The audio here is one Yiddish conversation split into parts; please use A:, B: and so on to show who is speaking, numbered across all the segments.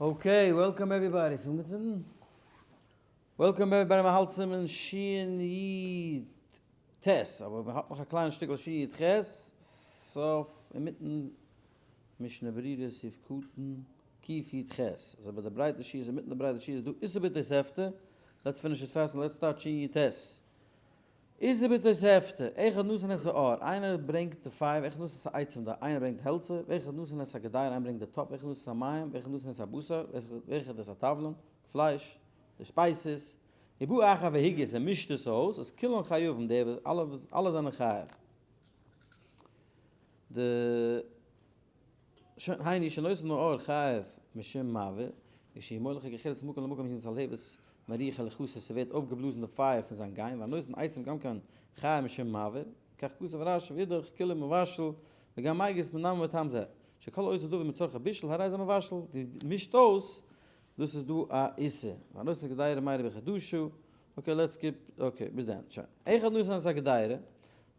A: Okay, welcome everybody. ס'איז אנגעצינדן? Welcome everybody, מען האלט סימן שין י ט, אבער מען האט נאך א קליינע שטיקל שין י ח, סוף אינמיטן משנה ברורה סעיף קטן קוף י ח, אזוי ביי די ברייטע שורות, אינמיטן די ברייטע שורות איז דא איסור בתוספתא, let's finish it fast and let's start שין י ט. איסור בתוספתא, אחד נתן את האור, איינער ברענגט די פייער, ואחד נתן את העצים, די איינער ברענגט העלצער, ואחד נתן את הגדירה, איינער ברענגט די טאפ, ואחד נתן את המים, ואחד נתן את הבשר, ואחד את התבלין, פלייש, די spices, ובא אחר והגיס, ער מישט עס אויס, איז כולן חייבים, די אלע אלע זענען חייב. די היינו שנותן האור חייב משום מבעיר, כשהוא מוליך הגחלת ממקום למקום היא מתלהבת מרוח הליכתו ס'ווערט אויפגעבלאזן די פייער פון זיין גיין והנותן עצים גם כן חייב משום מבעיר, כך כתב רשי ואידך כולו מבשל וגם מגיס מנמי מטעם זה, שכל העושה דבר מצרכי בישול הרי זה מבשל, דו מישט אויס, דאס איז דא א איסור, והנותן קדירה מראה בחדשו, okay let's skip, okay ביז דען, שוין. אחד נתן את הקדירה,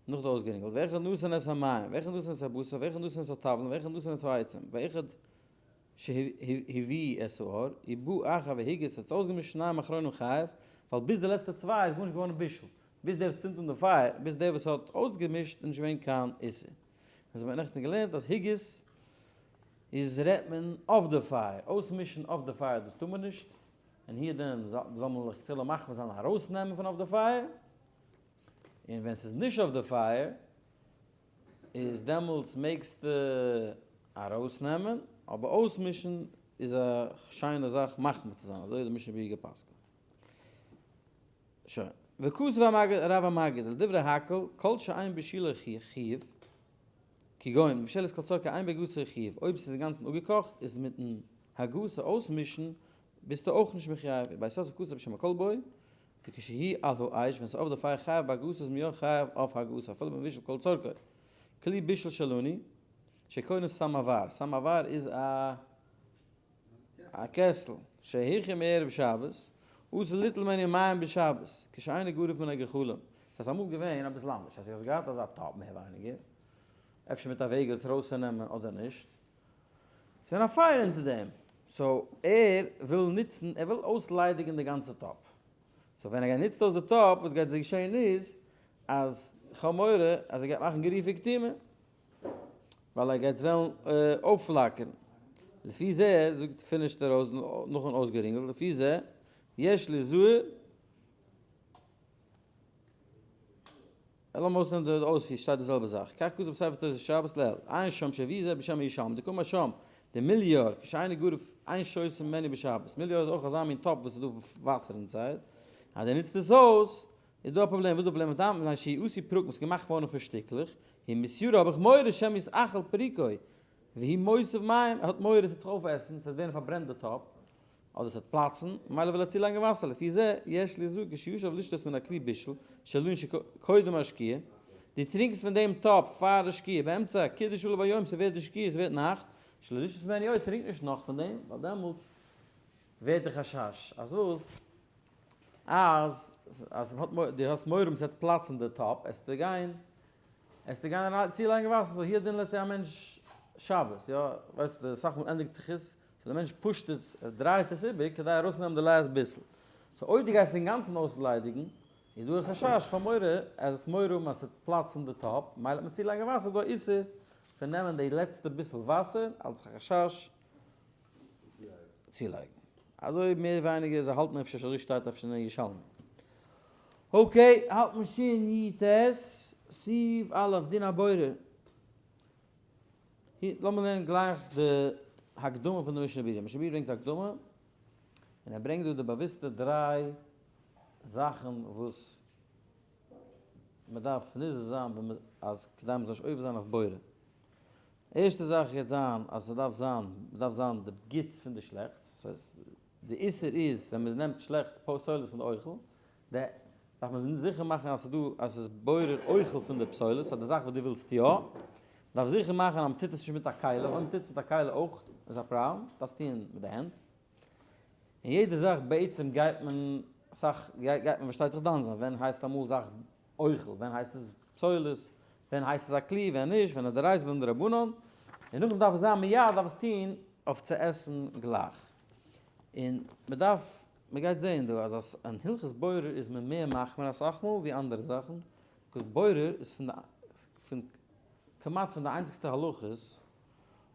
A: נאך די אויסגערינגלט, ואחד נתן את המים, ואחד נתן את הבשר, ואחד נתן את התבלין, ואחד נתן את העצים, ואחד שהביא את האור, ובא אחר והגיס האט עס אויסגעמישט שניים אחרונים חייב, ווייל ביז די לעצטע צוויי איז גארנישט געווארן בישול, ביז דער וואס צינדט אן די פייער, ביז דער וואס האט אויסגעמישט איז נישט געווען קיין איסור. אונז האבן נעכטן געלערנט אז הגיס איז רעדט מען אויף די פייער, אויסמישן אויף די פייער דאס טאר מען נישט, און היר דען זאל מען לכתחילה מחמיר זיין ארויסנעמען פון אויף די פייער, און ווען ס'איז נישט אויף די פייער איז דעמאלטס מעגסטו ארויסנעמען, אבער אויסמישן איז א שיינע זאך מחמיר צו זיין, אזוי האט די משנה ברורה גע'פסק'נט. שוין. וכתב המגיד הרב המגיד לדברי הכל כל שאין בישולו חיוב, כגון מבשלת כל צרכו אין בהגהתו חיוב, אויב ס'איז אינגאנצן אפגעקאכט איז מיטן הגהה אויסמישן ביסטו אויך נישט מחויב, ובית יוסף כתב בשם הכל בו, דכשהוא על האש, ווען ס'איז אויף די פייער חייב בהגהתו איז מען יא חייב אויף הגהתו אפילו במבושל כל צרכו. כלי בישול שלנו, שקורין סאמאוואר, סאמאוואר איז א א קעסטל, שהכין מערב שבת, אסור ליטול ממנו מים בשבת, כשאינו גרוף מן הגחלים. ס'איז אמאל געווען אביסל אנדערש, אז דו האסט געהאט אזא טאפ מער ווייניגער, אפשר מיט א וועג עס ארויסצונעמען אדער נישט, ס'איז געווען א פייער אונטער דעם, so ער וויל נוצן, ער וויל אויסליידיגן די גאנצע טאפ, so ווען ער נוצט אויס די טאפ, וואס גייט געשען איז, אז כ'האב מורא אז ער גייט מאכן גרופה וקטומה, ווייל ער גייט וועלן אויפפלאקערן. לפי זה, זאגט finish ט ער אויס נאכן אויסגערינגלט, לפי זה, יש ליזהר, לאמיר אויסלערנען די אויספיר, שטייט די זעלבע זאך, כך כתוב בספר תוס' שבת לעיל, עיין שם שהביא זה בשם הירושלמי, דקאמר שם, דמליאר, כשאינו גרוף אין שותין ממנו בשבת, מליאר איז אויך אזא מין טאפ וואס איז דא וואסער inside, אז דו נוצט עס אויס, איז דא א פראבלעם, וואס איז די פראבלעם מיט דעם, מפני שהוא עשוי פרקים, ס'איז געמאכט געווארן פון שטיקלעך, ומתיירא האב איך מורא שמא יתאכל פריקו, והוא מוסיף מים, ער האט מורא ס'וועט זיך אויפעסן, ס'וועט ווערן פארברענט די טאפ, אדער ס'וועט פלאצן, ממילא וויל ער צולייגן וואסער, לפי זה יש ליזהר כשישב לשתות מן הכלי בישול שלנו שקודם השקיעה, דו טרינקסט פון דעם טאפ פאר די שקיעה, באמצע קידוש עליו היום, ס'ווערט די שקיעה, ס'ווערט נאכט, שלא לשתות ממנו עוד, טרינק נישט נאך פון דעם, ווייל דעמאלטס ווערט די חשש אז וואס? אז אז דו האסט מורא ס'וועט פלאצן די טאפ, עסטו גיין עסטו גיין צולייגן וואסער, so הוא הדין לעצט א מענטש שבת, יא, ווייסט אסאך מאל ענדיגט זיך עס, so דער מענטש push ט עס, ער דרייט עס איבער כדי ארויסנעמען די last ביסל. so אויב דו גייסט אינגאנצן אויסליידיגן, איז דא א חשש, כ'האב מורא אז עס מורא האבן אז ס'וועט פלאצן די טאפ, מילא וועט מען צולייגן וואסער, איז דא א איסור פון נעמען די לעצטע ביסל וואסער אלס א חשש צולייגן. אזוי מער ווייניגער, זיי האלטן אפשר אזוי שטייט אפשר אין ירושלמי. okay, האלט מען שין י ט, סעיף א', דין הבורר. לאמיר לערנען גלייך די הקדמה פון די משנה ברורה. משנה ברורה ברענגט א הקדמה, און ער ברענגט דא די באוויסטע דריי זאכן וואס מען דארף נזהר זיין ווען מען אז כדי מען זאל נישט עובר זיין אויף בורר. ערשטע זאך גייט זיין אז ס'דארף זיין, מ'דארף זיין די גוטס פון די שלעכטס, די איסור איז ווען מען נעמט שלעכטס פסולת פון די אוכל, די דארף מען זיכער מאכן אז ס'איז דא אז ס'איז בורר אוכל פון די פסולת, אז די זאך וואס דו ווילסט יא, מ'דארף זיכער מאכן אז מ'טוט עס נישט מיט א כלי, אויב מ'טוט עס מיט א כלי אויך איז א פראבלעם, דארפסט טון מיט די הענט. און יעדע זאך בעצם גייט מען אסאך גייט מען פארשטייט זיך דן זיין ווען הייסט אמאל זאך אוכל, ווען הייסט עס פסולת, ווען הייסט עס א כלי, ווען נישט, ווען א דאורייתא ווען דרבנן, און נאכדעם דארף עס זיין מיד דארף עס טון אויף צו עסן גלייך. און מען דארף, מען גייט זעהן דא אז אין הלכות בורר איז מען מער מחמיר אסאך מאל ווי אנדערע זאכן, because בורר איז פון די, פון כמעט פון די איינציגסטע הלכות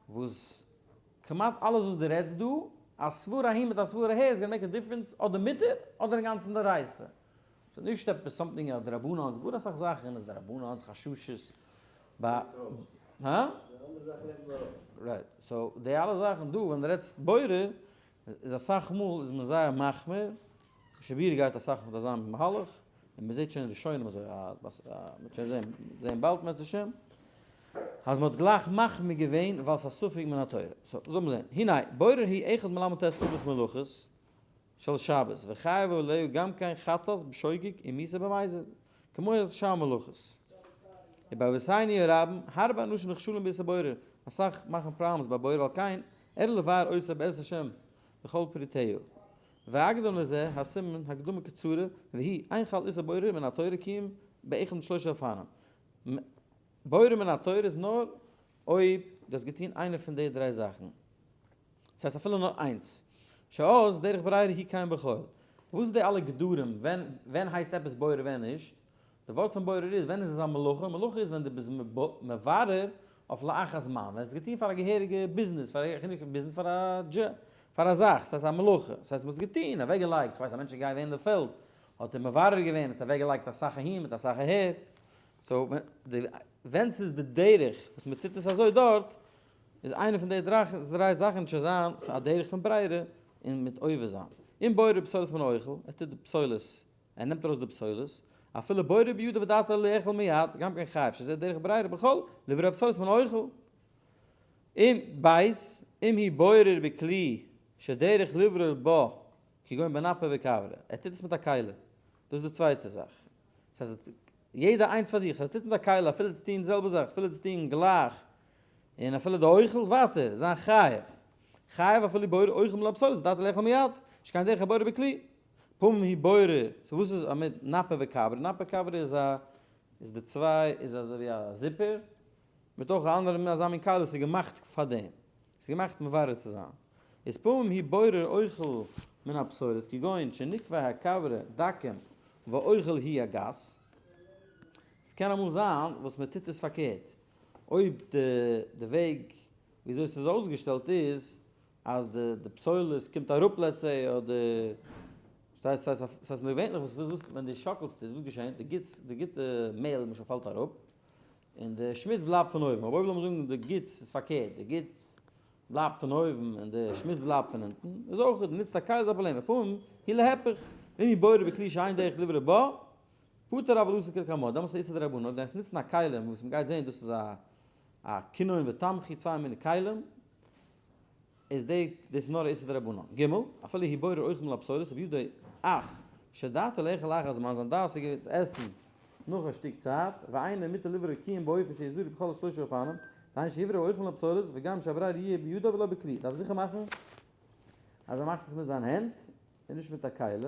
A: וואס כמעט אלעס וואס דו רעדסט דא, א סברא אהין מיט א סברא אהער איז gonna make a difference אדער מותר אדער אינגאנצן דאורייתא. ס'איז נישט עפעס something אז דרבנן'ס, גאר אסאך זאכן איז דרבנן'ס, חששות, ביי, הא? right, so די אלע זאכן דא ווען דו רעדסט בורר איז אסאך מאל איז מען זייער מחמיר, שביר גייט אסאך מיט אזא מהלך, און מען זעט שוין ראשונים אזוי, מ'וועט שוין זען זען באלד מערצעשעם, אז מען האט גלייך מחמיר געווען ווייל ס'איז א ספק מן התורה. so זאל מען זען, הנה, בורר היא אחד מל"ט אבות מלאכות של שבת, וחייב עליה גם כן חטאת בשוגג ומיתה במזיד, כמו שאר מלאכות. ובאבותינו הרבים, הרבה אנשים נכשלים באיסור בורר, אסאך מאכן problems ביי בורר ועל כן, ער לבאר עושה בעזרת השם בכל פרטיו. והקדם לזה הסימן הקדמה קצרה והיא אין חל איסור בורר מן התורה כי אם באחד משלושה אופנים. בורר מן התורה איז נאר אויב דו האסט געטון איינע פון די דריי זאכן. דאס הייסט אפילו נאר איינס. שאז דרך ברירה היא כן בכל. וואס איז די אלע גדרים ווען ווען הייסט עפעס בורר ווען נישט? די ווארט פון בורר איז ווען איז עס א מלאכה? מלאכה איז ווען דו ביסט מברר אויף לאחר זמן, ווען עס איז געטון פאר א געהעריגע ביזנעס, פאר א ביזנעס, פאר א דזשע, פאר א זאך, ס'הייסט א מלאכה, ס'הייסט מ'האט עס געטון, אוועקגעלייגט, כ'ווייס א מענטש איז געגאנגען אין די פעלד, האט ער מברר געווען, האט אוועקגעלייגט אסאך אהין מיט אסאך אהער, so ווען ס'איז די דרך וואס מ'טוט עס אזוי דארט, איז איינע פון די דריי זאכן שוין זיין א דרך פון ברירה און מיט עובר זיין. אם בורר פסולת מן האוכל, ער טוט די פסולת ער נעמט ארויס די פסולת, אפילו בורר בידו ודעתו לאכול מיד, גם כן חייב, שזה דרך ברירה בכל, לברר הפסולת מן האוכל. אם בית, אם הוא בורר בכלי שדרך לברר בו, כגון בנפה וכברה, ער טוט עס מיט א כלי, דאס איז די צווייטע זאך. דאס הייסט, יעדע איינס פאר זיך, ער טוט מיט א כלי אפילו צו טון די זעלבע זאך, אפילו צו טון גלייך, און אפילו די אוכל ווייטער, זיין חייב. חייב אפילו בורר אוכל מן הפסולת, ודעתו לאכול מיד, שכן דרך הבורר בכלי. פעמים הוא בורר, so וואס איז א מיט נפה וכברה? נפה וכברה איז א, איז די צוויי, איז אזוי ווי א זיפער, מיט אויך א אנדערע מין אזא מין כלי וואס איז געמאכט פאר דעם, ס'איז געמאכט מברר צו זיין. איז פעמים הוא בורר אוכל מן הפסולת כגון שנקבי הכברה דקים ואוכל הוא הגס, ס'קען אמאל זיין וואס מ'טוט עס פארקערט, אויב די די וועג וויאזוי ס'איז אויסגעשטעלט איז אז די די פסולת קומט אראפ let's say אדער שטייסט ס'הייסט ס'הייסט געווענליך וואס וואס ווען די שאקלסט עס וואס געשענט די גוטס די גוטע מעהל למשל פאלט אראפ און די שמוץ בלייבט פון אויבן אבער אויב לאמיר זאגן די גוטס איז פארקערט די גוטס בלייבט פון אויבן און די שמוץ בלייבט פון אונטן איז אויך די נוצט א כלי איז א פראבלעם ופעמים היא להיפך ואם הוא בורר בכלי שאין דרך לברר בה פטור אבל אסור כלקמן דעמאלטס איז איסור דרבנן אויב דו נוצן א כלי וואס מ'גייט זעהן דאס איז א א כינון ותמחוי צוויי מיני כלים איז די דאס איז נאר א איסור דרבנן. ג. אפילו הוא בורר אוכל מן הפסולת ובידו אף שדעתו לאכול לאחר זמן זיין דעת איז געווען צו עסן נאך א שטיק צייט ואינו מותר לברר כי אם באופן שיזרק בכל השלושה אופנים דהיינו שיברר אוכל מן הפסולת וגם שהברירה יהיה בידו ולא בכלי דארף זיכער מאכן אז ער מאכט עס מיט זיין הענט און נישט מיט א כלי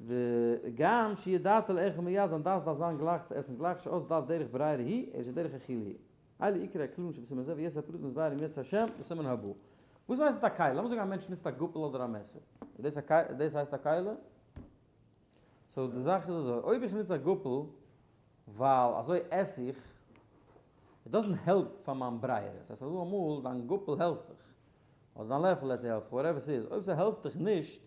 A: וגם שיהיה דעתו לאכול מיד זיין דעת דארף זיין גלייך צו עסן גלייך שאז לאו דרך ברירה היא אלא שדרך אכילה היא. אלו עיקרי הכללים שבסימן זה ויתר הפרטים נתבאר אם ירצה השם בסימן הבא. וואס הייסט א כלי? לאמיר זאגן א מענטש נוצט א גאפל אדער א מעסער. איז דאס א כלי? דאס הייסט א כלי? so די זאך איז אזוי, אויב איך נוץ א גאפל ווייל אזוי עס איך, it doesn't help פאר מיין ברירה. ס'הייסט אז דא אמאל דיין גאפל העלפט דיך, אדער דיין לעפל let's say העלפט דיך, whatever ס'איז, אויב ס'העלפט דיך נישט,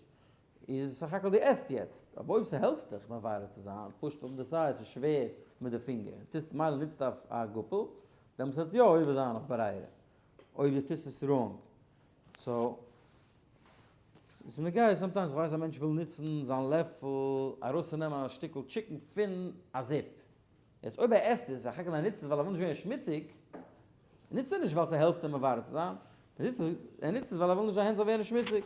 A: איז סך הכל דו עסט יעצט, אבער אויב ס'העלפט דיך מברר צו זיין, פשוט אויף די side ס'איז שווער מיט די פינגער, און טוסט מילא נוצט א גאפל, דעמאלטס וועט עס יא עובר זיין אויף ברירה, אויב דו טוסט עס wrong. so, ס'איז נוגע sometimes, כ'ווייס א מענטש וויל נוצן זיין לעפל ארויסצונעמען א שטיקל chicken פון א זיפ, יעצט אויב ער עסט עס, סך הכל ער נוצט עס ווייל ער וויל נישט ווערן שמוציג, נוצט ער נישט ווייל ס'העלפט אים מברר צו זיין, ער נוצט עס ווייל ער וויל נישט זיין הענט זאל ווערן שמוציג.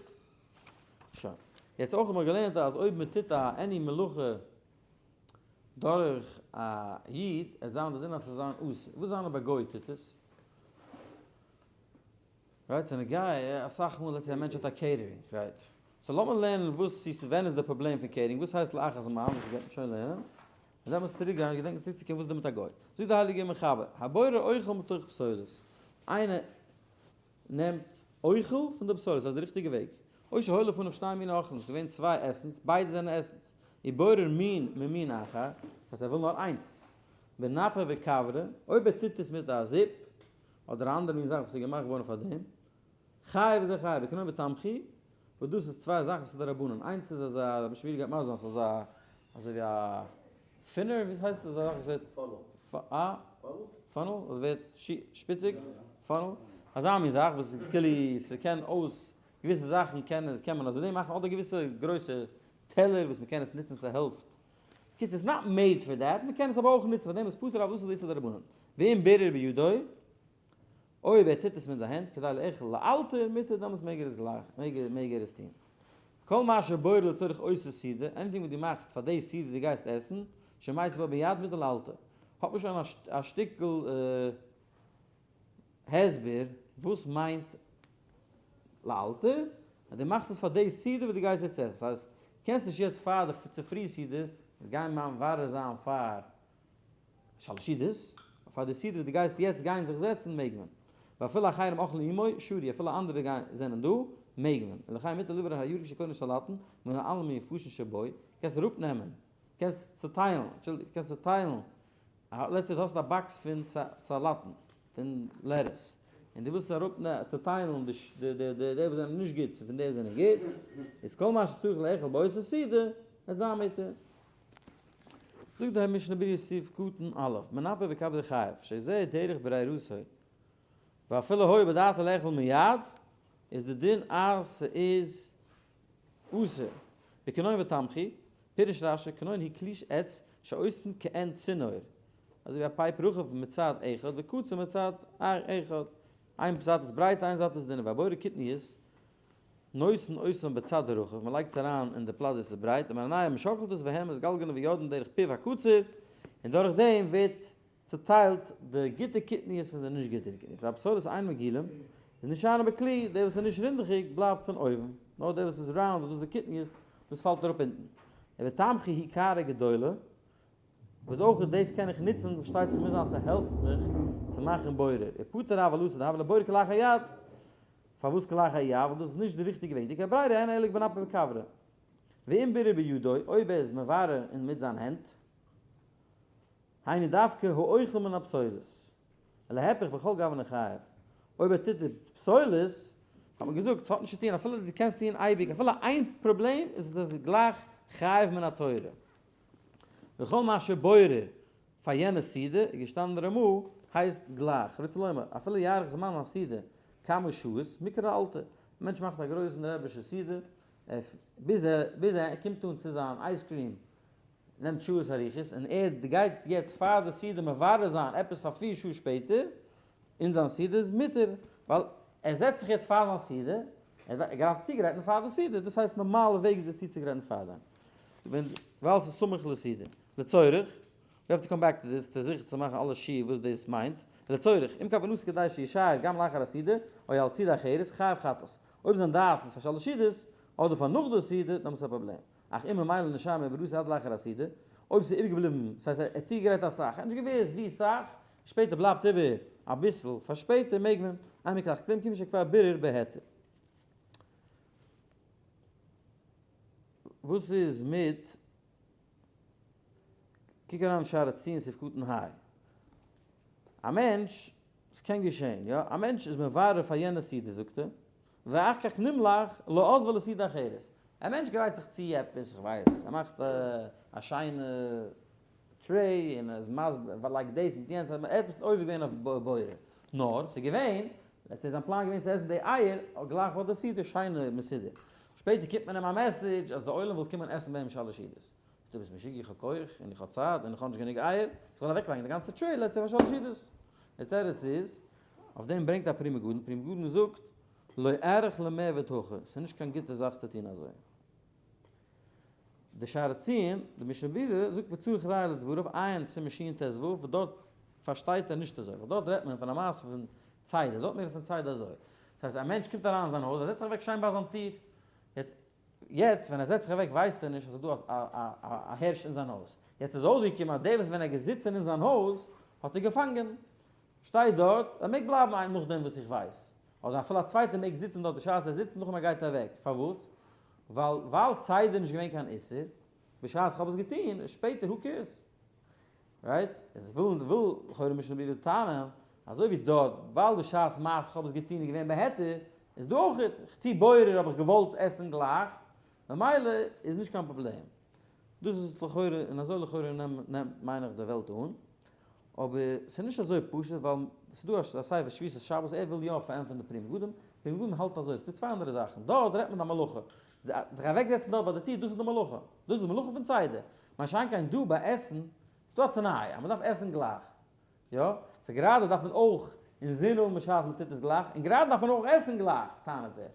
A: שוין. יעצט אויך האט מען געלערנט אז אויב מען טוט א עני מלאכה דורך א איד, עט זיין די דין אז ס'זאל זיין אסור. וואס זיין אויב א גוי טוט עס? right, ס'איז נוגע אסאך מאל let's say א מענטש האט א catering, right. so לאמיר לערנען וואס צו ווען איז די פראבלעם פון catering, וואס הייסט לאחר זמן, וואס מ'גייט שוין לערנען. און דעמאלטס צוריק גיין, געדענקן צוריק צו קומען וואס איז דא מיט א גוי. זאגט די הייליגע מחבר, הבורר אוכל מתוך פסולת. איינער נעמט. אוכל פון די פסולת, דאס איז די ריכטיגע וועג. או שהיו לפניו שני מיני אוכלים, ס'איז געווען צוויי עסנס, ביידע זענען עסנס. ובורר מין ממין אחר, דאס הייסט ער וויל נאר איינס. בנפה וכברה, אויב ער טוט עס מיט א זיפ, אדער א אנדערע מין זאך וואס איז געמאכט געווארן פאר דעם, חייב איז ער חייב, בקנאו ותמחוי, וואס דאס איז צוויי זאכן וואס איז דרבנן, איינס איז אזא, רבי שמואל גייט מסביר זיין, ס'איז אזא, אזוי ווי א פינער, ווי הייסט עס, אזא זאך וואס ווערט, א? funnel, וואס ווערט שפיציג, funnel, אזא מין זאך וואס כאילו ס'קען אויס, געוויסע זאכן קען קען מען אזוי דעם מאכן, אדער געוויסע גרויסע טעלער וואס מ'קען עס נוצן ס'העלפט, בקיצור it's not made for that, מ'קען עס אבער אויך נוצן פאר דעם, איז פטור אויף דאס איז איסור דרבנן, ואם בירר בידו. אויב ער טוט עס מיט זיין הענט כדי לאכול לאלתר מותר דעמאלטס מעג ער עס גלייך מעג ער עס טון. כל מה שבורר לצורך אותה סעודה, anything וואס דו מאכסט פאר די סעודה דו גייסט עסן, שמעית בו ביד מותר לאלתר. האט מען שוין א שטיקל הסבר וואס מיינט לאלתר, אז דו מאכסט עס פאר די סעודה וואס דו גייסט יעצט עסן, ס'הייסט קענסט נישט יעצט פאר די צופרי סעודה גיין מברר זיין פאר שלשידעס, פאר די סעודה וואס דו גייסט יעצט גיין זיך זעצן מעג מען. ואפילו אחרים אוכלים עמו, שרי, אפילו אנדערע גייען זענען דא, מעג מען. ולכן מותר לברר הירק שקונה סלטן, מן העלים היבשים שבו, קענסט אראפ נעמען, קענסט צוטיילן, אנטשולדיגט, קענסט צוטיילן, let's say דו האסט א box פון סאלאטן, פון lettuce, און דו ווילסט אראפ צוטיילן די די די די וואס זענען נישט גוט פון די וואס זענען גוט, איז כל מה שצריך לאכול באותה סעודה, וועט זיין מותר. זאגט די משנה ברורה סעיף קטן א', מנפה וכברה חייב, שזה דרך ברירותו, ואפילו היה בדעתו לאכול מיד, איז די דין אז ס'איז אסור. בקנון ותמחוי, פירש רשי, קנון היא כלי עץ שעושין כעין צינור, אזוי ווי א pipe רחב מצד אחד וקצר מצד אחד, איין זייט איז ברייט איין זייט איז דינער, והבורר קטניות, נותן אותן בצד הרחב, מען לייגט עס אריין אין די פלאץ ווי עס איז ברייט, ומנענע מען שאקלט עס והם מתגלגלין ויורדין דרך פיו הקצר, און דורך דעם ווערט צוטיילט די גוטע קטניות פון די נישט גוטע קטניות, והפסולת אין מגולים, איז נשארין בכלי, די וואס איז נישט רינדעכיג בלייבט פון אויבן, נאר די וואס איז round וואס דאס איז די קטניות, דאס פאלט אראפ אונטן. ובתמחוי היא קערה גדולה, וואס אויך דאס קען איך נוצן, פארשטייט זיך מוז זיין ס'העלפט מיך צו מאכן בורר, ופטור אבל אסור דהוה ליה בורר כלאחר יד, פארוואס כלאחר יד? ווייל דאס איז נישט די ריכטיגע וועג, דאיכא ברירה אינו אלא בנפה וכברה. ואם בירר בידו, אויב ער איז מברר אין מיט זיין הענט, היינו דווקא האוכל מן הפסולת. להיפך בכל גוונא חייב. אויב ער טוט די פסולת, האט מען געזאגט, ס'האט נישט צו טון, אפילו דו קענסט טון אייביג, אפילו איין פראבלעם איז עס גלייך חייב מן התורה. וכל מה שבורר פאר יענע סעודה איז געשטאנען די רמא הייסט גלייך, רוצה לומר, אפילו יאריך זמן הסעודה כמה שעות, מיקרי לאלתר, א מענטש מאכט א גרויסן רעבישע סעודה, ביז ער ביז ער קומט אן צו זיין ice cream נעמט שעות אריכות, און ער גייט יעצט פאר די סעודה מברר זיין עפעס פאר פיר שעה שפעטער, אין זיין סעודה איז מותר, ווייל ער זעצט זיך יעצט פאר זיין סעודה, ער דארף צוגרייטן פאר די סעודה, דאס הייסט נארמאלע וועג זיך צוצוגרייטן פאר דעם, ווען ווייל ס'איז סמוך לסעודה. לצורך, we have to come back to this, צו זיכער צו מאכן אלע שיעור וואס דאס מיינט, לצורך, אם כוונתו כדי שישאר גם לאחר הסעודה, או על סעודה אחרת, חייב חטאת. אויב זיין דעת איז פאר שלש סעודות, אדער פאר נאך די סעודה, דאן איז א פראבלעם. אך אם ממילא נשאר מבריאות עד לאחר הסעודה, אויב ס'איז איבערגעבליבן, ס'הייסט ער האט צוגעגרייט אסאך, ער האט נישט געוואוסט ווי סאך, שפעטער בלייבט איבער אביסל פאר שפעטער מעג מען, אין מקלח כלום כיוון שכבר בירר בהיתר. וואס איז מיט, קוק אריין אין שער הציון סעיף קטן ה. א מענטש, ס'קען געשען, יא, א מענטש איז מברר פאר יענע סעודה זאגט ער, ואחר כך נמלך לעזבה לסעודה אחרת. א מענטש גרייט זיך צו עפעס, איך ווייס, ער מאכט א שיינע tray און ער איז מסביר, לייגט דאס מיט יענץ, ער האט עפעס עובר געווען אויף בורר. נאר ס'איז געווען, let's say זיין פלאן איז געווען צו עסן די אייער גלייך ביי די סעודה, שיינע מסודר. שפעטער קומט מען אים א message אז די עולם וויל קומען עסן ביי אים שלש סעודות. דו ביסט משוגע איך האב כח און איך האב צייט און איך האב נישט גענוג אייער, איך וועל אוועקלייגן די גאנצע tray let's say פאר שלש סעודות. די תירוץ איז, אויף דעם ברענגט א פרי מגדים, פרי מגדים זאגט, לא אריך למעבד הכי, ס'איז נישט קיין גוטע זאך צו טון אזוי. די שער הציון, די משנה ברורה, זאגט וצריך ראיה לדבריו, עיין סימן שט"ו, וואס דארט פארשטייט ער נישט אזוי, ווייל דארט רעדט מען פון א מעשה פון צידה, דארט מען פון צידה אזוי. דאס הייסט א מענטש קומט אריין אין זיין הויז, ער זעצט זיך אוועק שיין ביי זיין טיר, יעצט יעצט ווען ער זעצט זיך אוועק ווייסט ער נישט אז ס'איז דא א הערש אין זיין הויז. יעצט איז אויסגעקומען אז דער וואס ווען ער געזיצען אין זיין הויז האט ער געפאנגען. שטייט דארט, ער מעג בלייבן איין נאכדעם וואס איך ווייס. אדער אפילו א צווייטער מעג זיצן דארט בשעת ער זיצט נאכדעם ער גייט אוועק, פארוואס? ווייל ווייל צידה איז נישט געווען קיין איסור בשעת איך האב עס געטון, שפעטער who cares? Right? עס וויל וויל לכאורה משנה ברורה טענה'ן, אזוי ווי דארט, ווייל בשעת מעשה איך האב עס געטון איז געווען בהיתר, איז דא אויך, איך טו בורר האב איך געוואלט עסן גלייך, ממילא איז נישט קיין פראבלעם. דאס איז לכאורה, און אזוי לכאורה נעמט מיין איך די וועלט אן. אבער ס'איז נישט אזוי פשוט ווייל ס'איז דא א ספר שביתת שבת ער וויל יא פארענטפערן די פרי מגדים, פרי מגדים האלט אזוי, ס'איז דא צוויי אנדערע זאכן, דארט רעדט מען די מלאכה, זיך אוועקזעצן דארט ביי די טיר דאס איז די מלאכה, דאס איז די מלאכה פון צידה, מה שאין כן דא ביי עסן איז דא א תנאי אז מ'דארף עסן גלייך, יא, סאו גראדע דארף מען אויך אינזין האבן בשעת מ'טוט עס גלייך, און גראדע דארף מען אויך עסן גלייך, טענה'ט ער.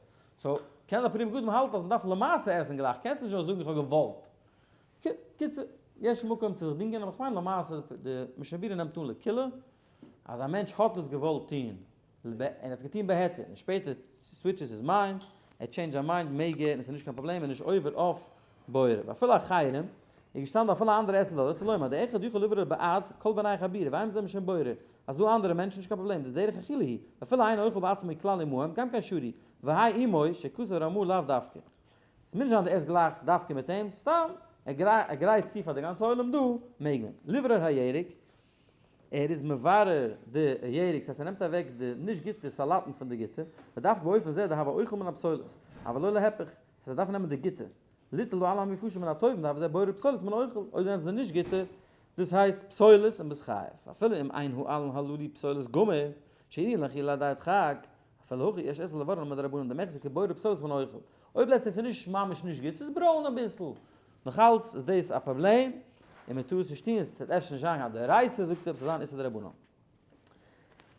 A: סאו, קען די פרי מגדים האלטן אז מ'דארף למעשה עסן גלייך, קענסט נישט נאר זאגן איך האב געוואלט. קיצור, יש מקום צו זיך דינגען, אבער כ'מיין למעשה די משנה ברורה נעמט אן לקולא אז א מענטש האט עס געוואלט טון, און ער האט עס געטון בהיתר, און שפעטער switches his mind, ער change זיין mind, מעג ער, און עס איז נישט קיין פראבלעם, ער איז נישט עובר אויף בורר. ואפילו אחרים, איז געשטאנען דא אפילו אנדערע עסן דארט, רוצה לומר, דאחד יכול לברר בעד כל בני חבורה, ואין בזה משום בורר, אז דא אנדערע מענטשן נישט קיין פראבלעם, די דרך אכילה היא, ואפילו אינו אוכל בעצמו כלל עמהם, גם כן שרי, והאי אמו, שכתב רמא לאו דווקא. ס'מוז נישט זיין דו עסט גלייך דווקא מיט אים, סתם ער גרייט צו פאר די גאנצע עולם דא, מעג מען. לברר הירק, ער איז מברר די ירק, ס'הייסט ער נעמט אוועק די נישט גוטע סאלאטן פון די גוטע, ודווקא באופן זה דהוה אוכל מן הפסולת, אבל לא להיפך, ס'הייסט ער דארף נעמען די גוטע, ליטול לו על המפושן מן הטובים דהוה זה בורר פסולת מן האוכל, אויב דו נעמסט די נישט גוטע, דאס הייסט פסולת און ביסט חייב, אפילו אם אין העלין הללו פסולת גמור, שאין לאכילה לידי הדחק, אפילו הכי יש איסור לברר מדרבנן דמיחזי כבורר פסולת מן האוכל. אויב לעצט עס איז נישט ממש נישט גוט, ס'איז ברוין אביסל, נאכאלץ איז דאס א פראבלעם, און מען טאר עס נישט טון, עס וועט אפשר נישט זיין קיין דאורייתא זאגט ער, ס'זאל זיין איסור דרבנן.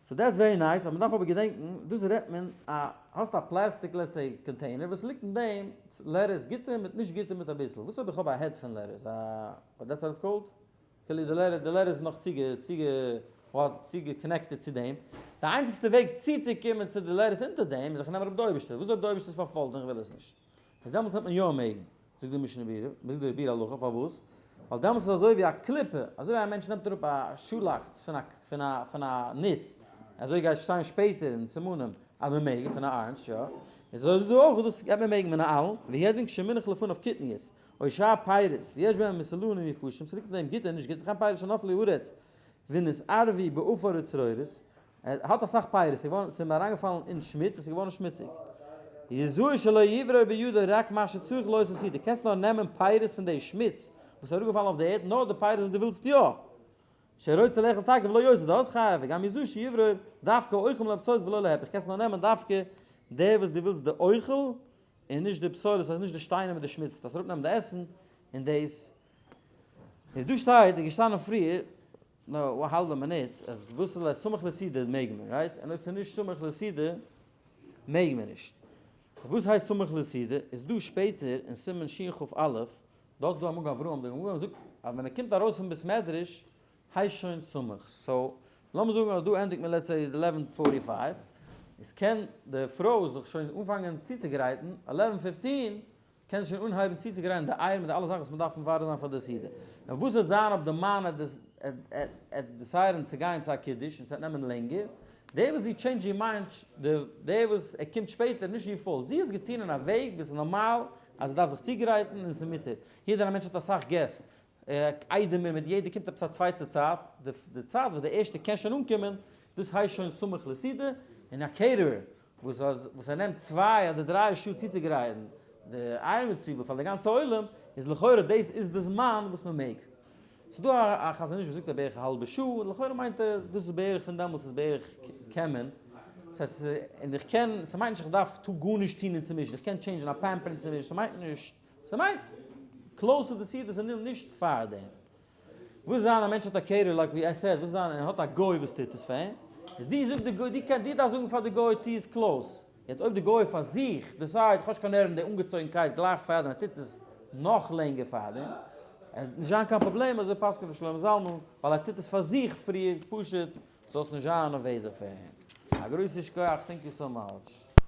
A: So that's very nice, אבער מען דארף אבער געדענקן, דאס רעדט מען א, האסט א פלעסטיק let's say container וואס ליגט אין דעם lettuce גוטע מיט נישט גוטע מיט אביסל, וואס אויב איך האב א head פון lettuce, א, that's what it's called? כאילו די lettuce די lettuce איז נאך צוגע צוגע צוגע connected צו דעם, די איינציגסטע וועג צוצוקומען צו די lettuce אונטער דעם איז איך נעם אראפ די אויבערשטע, וואס אויב די אויבערשטע איז פארפוילט און איך וויל עס נישט? איז דעמאלטס וועט מען יא מעגן, זאגט די משנה ברורה, זאגט די ביאור הלכה פארוואס? ווייל דעמאלטס איז אזוי ווי א קליפה, אזוי ווי א מענטש נעמט אראפ א שאלאכץ פון א פון א פון א ניס, אזוי גייט שטיין שפעטער אין סימנים אז מען מעג, פון א orange יא, איז אזוי דא אויך, דאס גייט מען מעגן מן העלן, והוא הדין כשמונח לפניו קטניות, או שאר פירות, ויש בהם מסולנים יפושים, ס'ליגט אין דעם גוטע און נישט גוטע, וכן פירות שנפלו לארץ ונתערבו בעפר וצרורות, ער האט אסאך פירות, ס'איז געווארן, ס'איז אים אריינגעפאלן אין שמוץ און ס'איז געווארן שמוציג. יזהר שלא יברר בידו רק מה שצריך לאותה סעודה, דו קענסט נאר נעמען פירות פון די שמוץ וואס איז אראפגעפאלן אויף די ערד, נאר די פירות וואס דו ווילסט יא. שרוצה לאכול תיכף ולא יותר, דאס חייב, וגם יזהר שיברר דווקא האוכל מן הפסולת ולא להיפך, קענסט נאר נעמען דווקא די וואס דו ווילסט די אוכל, און נישט די פסולת, אז נישט די שטיינער מיט די שמוץ, דארפסט אראפנעמען די עסן, און דאס איז דא שטייט, איז געשטאנען פריער, נו, א האלבע מינוט, אז וואס איז סמוך לסעודה מעג מען, right? און אויב ס'איז נישט סמוך לסעודה מעג מען נישט. וואס הייסט סמוך לסעודה? איז דא שפעטער אין סימן שכ"א, דארט איז דא א מגן אברהם, דער מגן אברהם זאגט אז ווען מען קומט ארויס פון בית מדרש הייסט שוין סמוך, so לאמיר זאגן אז דא ענדיגט מען let's say eleven forty five, איז קען די פרוי זיך שוין אנפאנגען צוצוגרייטן, eleven fifteen קען זי שוין אנהייבן צוצוגרייטן די אייער מיט די אלע זאכן וואס מען דארף מברר זיין פאר די סעודה. און וואס וועט זיין אויב די מאן וועט decide ן צו גיין צו א קידוש און ס'וועט נעמען לענגער, דער וואס זי change איר mind, דער וואס ער קומט שפעטער, נישט איר fault, זי האט עס געטון אין א וועג וואס איז נארמאל אז זי דארף זיך צוגרייטן און ס'איז מותר. יעדער א מענטש האט אסאך געסט, איידעמער מיט יעדער קומט עפעס א צווייטע צייט, די צייט וואס די ערשטע קען שוין אנקומען, דאס הייסט שוין סמוך לסעודה, און א caterer וואס וואס ער נעמט צוויי אדער דריי שעה צוצוגרייטן די אייער מיט צוויבל פאר די גאנצע עולם, איז לכאורה דאס איז די זמן וואס מען מעג. ס'איז דא א חזון איש וואס זאגט אז בערך א האלבע שעה, און לכאורה מיינט ער דאס איז בערך פון דעמאלטס איז בערך קען מען, דאס הייסט און איך קען, ס'מיינט נישט איך דארף טו גארנישט טון אינצווישן, איך קען change ן א pamper אינצווישן, ס'מיינט נישט. ס'מיינט close to די סעודה ס'איז נישט פאר דעם. וואס זיין א מענטש האט א caterer like ווי I said וואס זיין ער האט א גוי וואס טוט עס פאר אים איז די זאג די גוי די קען די דארפסט זאגן פאר די גוי טו עס close יעצט אויב די גוי פאר זיך decide איך האב נישט קיין נערוון די אנגעצויגנקייט גלייך פאר דעם ער טוט עס נאך לענגער פאר דעם עס וועט נישט זיין קיין פראבלעם אזוי פסק'נט ר' שלמה זלמן ווייל ער טוט עס פאר זיך פריער פשוט זאל עס נישט זיין נערוועז אויף אים. א גרויסע שכוח thank you so much.